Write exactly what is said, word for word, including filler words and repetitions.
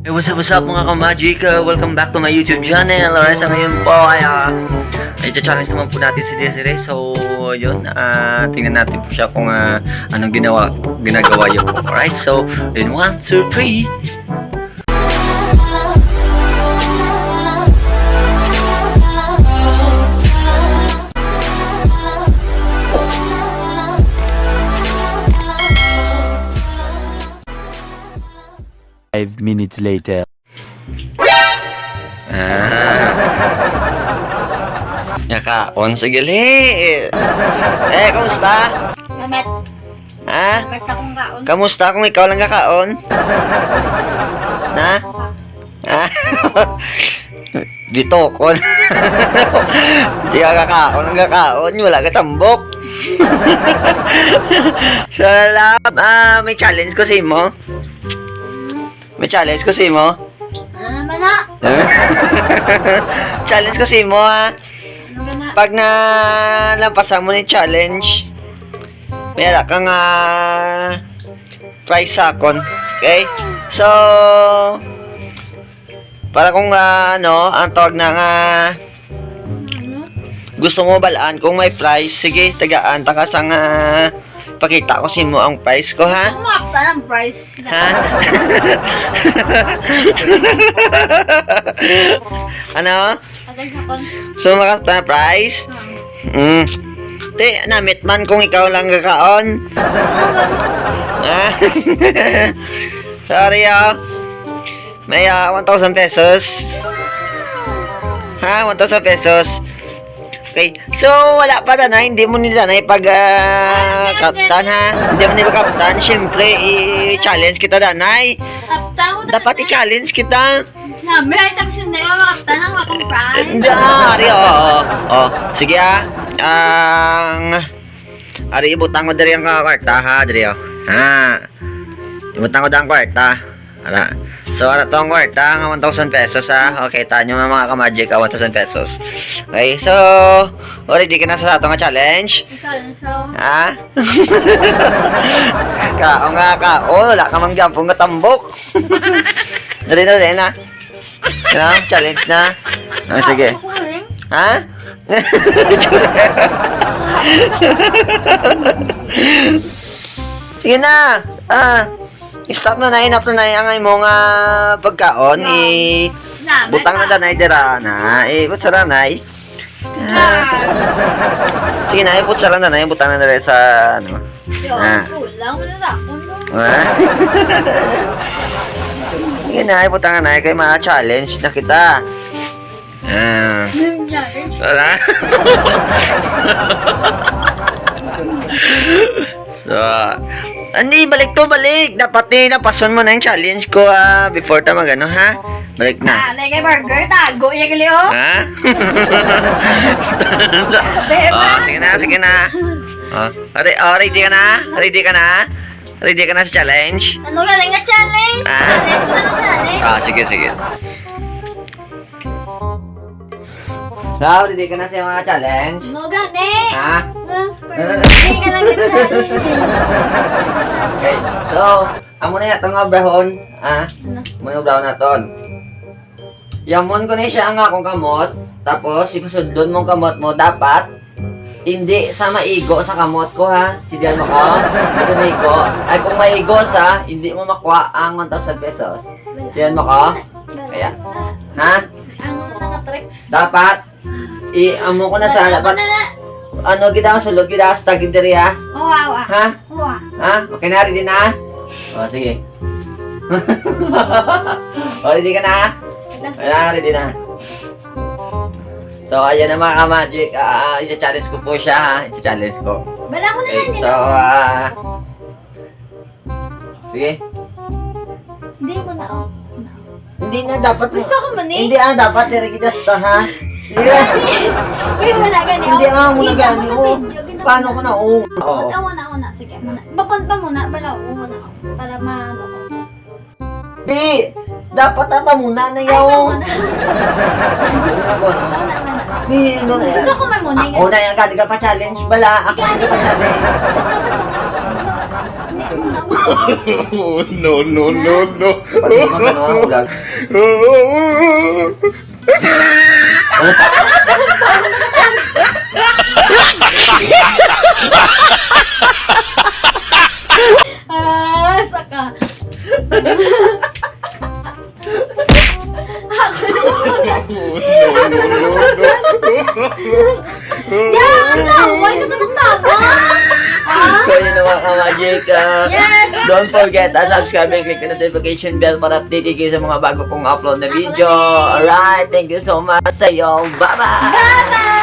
Hey, what's up, what's up, mga ka-magic? Uh, welcome back to my YouTube channel. Alright, sa ngayon po ay uh, i-challenge naman po natin si Desiree. So, yun, uh, tingnan natin po siya kung uh, anong ginawa, ginagawa niya po. Alright, so, in one, two, three. Five minutes later. Ah. Nakaon sa gali. Eh, kumusta? Mamat. Ha? Mamat akong kaon. Kamusta kung ikaw lang kakaon? Ha? Ha? Dito ko. Di ka kakaon, ang kakaon, wala ka tambok. So, love, ah, may challenge ko sa imo. May challenge ko sa imo. Ano naman na? Challenge ko sa imo, ha. Ano ka na? Pag nalampasan mo ni challenge, may ara ka nga prize sa akon. Okay? So, para kung ah, ano, ang tawag na nga gusto mo balaan kung may prize, sige, tagaan ta ka sang ah, pakita ko sa imo ang prize ko, ha? Ang mga ang prize. Ha? Ano? Agad sa kon. So, makasta prize? Hmm. Mm. Te, namit man kung ikaw lang kakaon. Ha? Sorry, oh. May ah, one thousand pesos. Ha? One thousand pesos. Okay. So, wala pa, danay. Hindi mo ni danay pag ah, kaptan, ha? Hindi mo ni kaptan. Siyempre, i-challenge kita, danay. Kaptan ko na. Dapat i-challenge kita. Nabi, ay tapos hindi mo makaptan ang akong prize. Hindi, ah, ari, oo, oo. Oh, sige, ah. Ang, ari, ibutang ko diri ang ah, kwarta, ha, diri, oh. Ha. Ibutang ko diri ang kwarta. Ara. So, ara to ang kwarta nga one thousand pesos, ha. Okay, tanyo nga mga ka-magic, ah, one thousand pesos. Okay, so, ready ka na sa ato nga challenge? Ikaw, so. Ha? Ka, o nga ka. Oh, wala ka mang jampong nga tambok. Dali na, dali na. Na, challenge na. Ah, sige. Ako rin. Ha? Sige na. Ah, stop na na, enough na na ang imo nga pagkaon. No. I Salamat, butang na pa. Danay dira na. Eh, what's around, nay? Ah. Sige na, iputsa lang na, na yung butang na dali sa, ano. Yo, ah. Kulang, wala na ako, no? Ah. Sige na, iputang na, kay mga challenge na kita. Ah. Yung challenge? Wala. So, hindi, balik to, balik. Dapat ni napason mo na yung challenge ko, ah, before ta magano, ha? Balik na. Ah, like a burger, tago, yung gali, oh. Ha? Grabe, oh, man. Sige na, sige na. Oh, ready, oh, ready ka na? Ready ka na? Ready ka na sa challenge? Ano galing na challenge? Ah. Challenge na challenge. Ah, sige, sige. Now, ready ka na sa mga challenge? No, gani. Ha? Ah, hindi ka lang challenge. Okay, so, amo na yato nga obrahon, ah. Ano? Amo na obrahon naton. Yamon ko na siya ang akong kamot, tapos ipasudlon mo ang kamot mo, dapat hindi sa maigo sa kamot ko, ha? Sidihan mo ko? Hindi sa maigo. Ay, kung maigo sa, hindi mo makuha ang one thousand pesos. Sidihan mo ko? Kaya, ha? Ang mga tricks. Dapat, i-, amo ko na sa, dapat, ano, gid ang sulod, gid ang sa tagid diri, ha? Wa, wa. Ha? Wa. Ha? Okay na, ready na? O, sige. O, ready ka na? Sige. Ayan, ready na. So, ayan na, mga ka-magic. Ah, i-challenge ko po siya, ha? I-challenge ko. Bala mo na lang, so, ah, sige. Hindi mo na, oh. Hindi na dapat. Gusto ko man, eh. Hindi, ah, dapat diri kita sa, ha? Hindi, ah. Uy, wala gani, hindi, oh. Ah, wala gani, oh. Paano ko na, oh? Oo. Wala, wala, wala. Sige, muna. Bakon pa muna, bala, oh, muna. Para ma-, ano ko. Di, dapat ang pamuna na. Ay, yaw. Pamuna. Pamuna, pamuna. Di, ano na yan? Gusto ko man muna. Ako na yan, gani ka pa challenge bala. Ako na pa challenge. Hindi, muna. Oh, no, no, no, no. Pati mo na ako gag. Ah, saka. Ako na. Oh, no, no, no, no. Yan, ano? Why ka nagtatawa? Ah? So yun na, mga ka-magic. Ah, Yes! don't forget to subscribe and click the notification bell para updated kayo sa mga bago kong upload na video. Alright, thank you so much sa iyo. Bye-bye! Bye-bye!